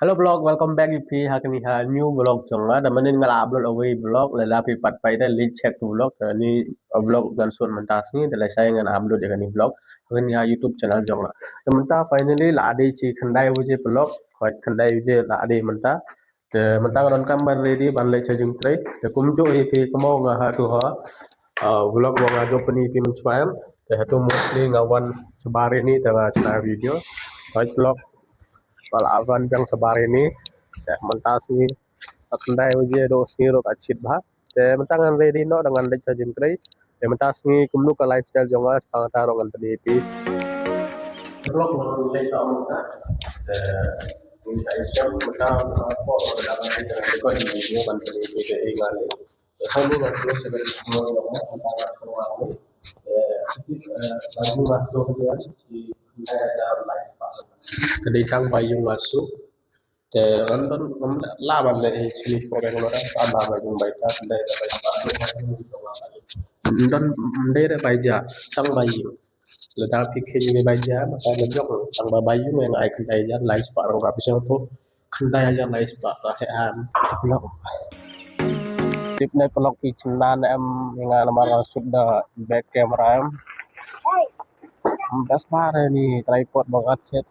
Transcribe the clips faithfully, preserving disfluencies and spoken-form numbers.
Hello vlog, welcome back ïa phi ha kane ha new vlog jong nga. Da mynnin nga la upload awei vlog, lada phi pat peit te leit check tu vlog. Te ni vlog ngan shoot mynta sngi, te lashai ngan upload ïa kane vlog ha kane ha YouTube channel jong nga. Te mynta finally la dei shi khyndai baje vlog, hooid khyndai baje la dei mynta. Te mynta nga donkam ban ready ban leit sha jingtrei. Te kumjuh ïa phi kumno nga ha tu ha, ah, vlog ba nga jop pyni ïa phi mynshwa. Te ha tu mostly nga wan shabar ïa ni te nga shna video. Hooid vlog. Ba la wan biang shabar ïa ni. Te mynta sngi, khyndai baje, dooh sngi ruh ka shit bha. Te mynta ngan ready noh da ngan leit sha jingtrei. Te mynta sngi kumno ka lifestyle jong nga, shaphang kata ruh ngan pyni ïa phi. Vlog ngan leit noh mynta. Te mynta isem mynta, ah, por da ngan leit sha jingtrei, video ngan pyni ïa phi te nga leit. Te kane nga shu sha ka jingtrei jong nga, mynta nga shu wan ni. Te, eh, ba ïung nga shu, ka dei tang ba ïung nga shu. Te ngan don, ngam lah ban leh ïa shini sha Bangalore, sa ba ba ïung bai ta, ndai da bai ta. Don, ndai da bai ja, tang ba ïung. Lada phi kheiñ ïa bai ja, mata la jong, tang ba ba ïung ïa nga ai khyndai hajar lai spah ruh ka pisa tu. Khyndai hajar lai spah ka heh ham. Vlog. Tip nai vlog phi chynna ne em ïa nga namar nga shoot da back camera em. Best ba re ni tripod ba nga thied.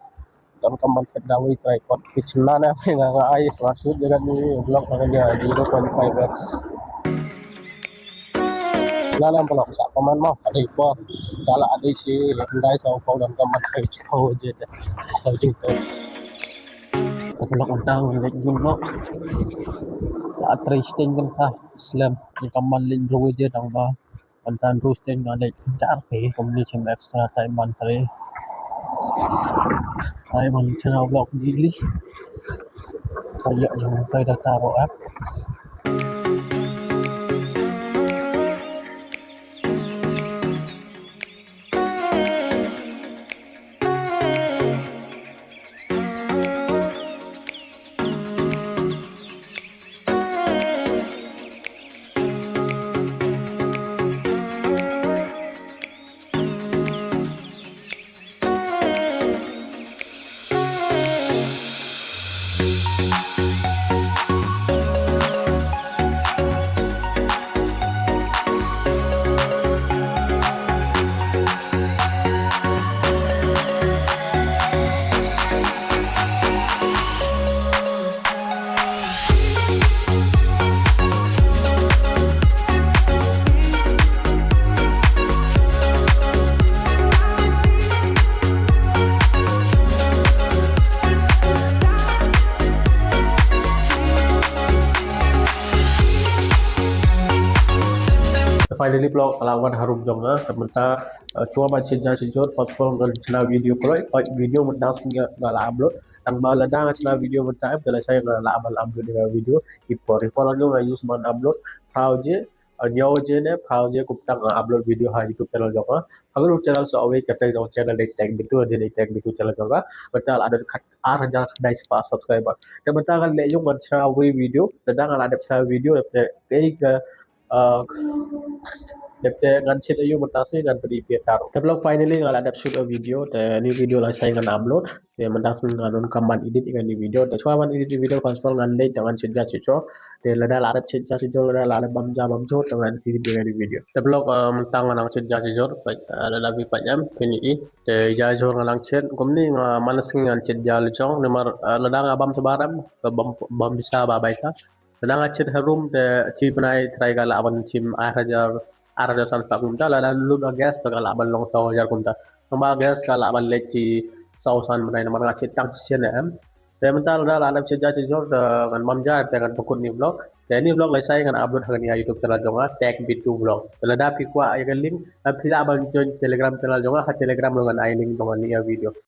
Donkam ban thied da wei tripod, phi chynna ne em ïa nga, nga ai, nga shoot ïa kane vlog ha kane zero point five X. Ngan ym vlog sa pynban mo, ka dei por. Ka la dei shi khyndai saw phew, donkam ban trei shiphew baje te. Shiphew jingtrei. Ka vlog mynta ngan leit jingmut. La trei shiteng kynta slem, donkam ban leit hynriew baje tang ba mynta hynriew shiteng nga leit jar, te kumne shim extra time ban trei. Ai ban shna vlog daily. Ka ïa jong ka data ruh app. Finally vlog ka la wan ha room jong nga, te mynta, eh, shuwa ban shit ja shit jor, first of all ngan shna video kloi, kloi video mynta nga, nga la upload. Tang ba lada nga shna video mynta em, te lashai nga lah ban upload ïa ka video. Ïa por, ïa por nga use ban upload phra baje, eh, hynñiew baje ne phra baje kumta nga upload video ha YouTube channel jong nga. Ha kano channel sa wei, kata ka channel dei Tech Bitu, dei Tech Bitu channel jong nga. Mynta la don khat ar hajar khyndai spah subscriber. Te mynta ngan leh ïa u ngan shna wei video, lada nga la dep shna video, dep te, eh, dep te ngan shit ïa u mynta sngi ngan pyni ïa phi ïa ka ruh. Te vlog finally nga la dep shoot ïa u video, te ni video lashai ngan upload. Te mynta sngi nga donkam ban edit ïa kane video. Te shuwa ban edit ïa video first of all ngan leit te ngan shit ja shit jor. Te lada la dep shit ja shit jor, lada la dep bam ja bam jor, te ngan edit ïa kane video. Te vlog, eh, mynta nga nang shit ja shit jor, peit, eh, lada phi peit em, phin i. Te ja shit jor nga nang shit, kumne nga man la sngi ngan shit ja la jong, namar, eh, lada nga bam shabar em, bam, bam pisa ba bai ta. Lada nga shit ha room te shi bnai trai ka lah ban shim ar hajar, ar hajar san spah kumta, lada lut ha gas te ka lah ban long saw hajar kumta. Tang ba gas ka lah ban leit shi saw san bnai namar nga shit tang shisien em. Te mynta lada la dep shit ja shit jor te ngan bam ja te ngan pynkut ni vlog. Te ni vlog lashai ngan upload ha kane ha YouTube channel jong nga Tech Bitu Vlog. Te lada phi kwah ïa ka link, lada phi lah ban join Telegram channel jong nga, ha Telegram ruh ngan ai link jong kane ha video.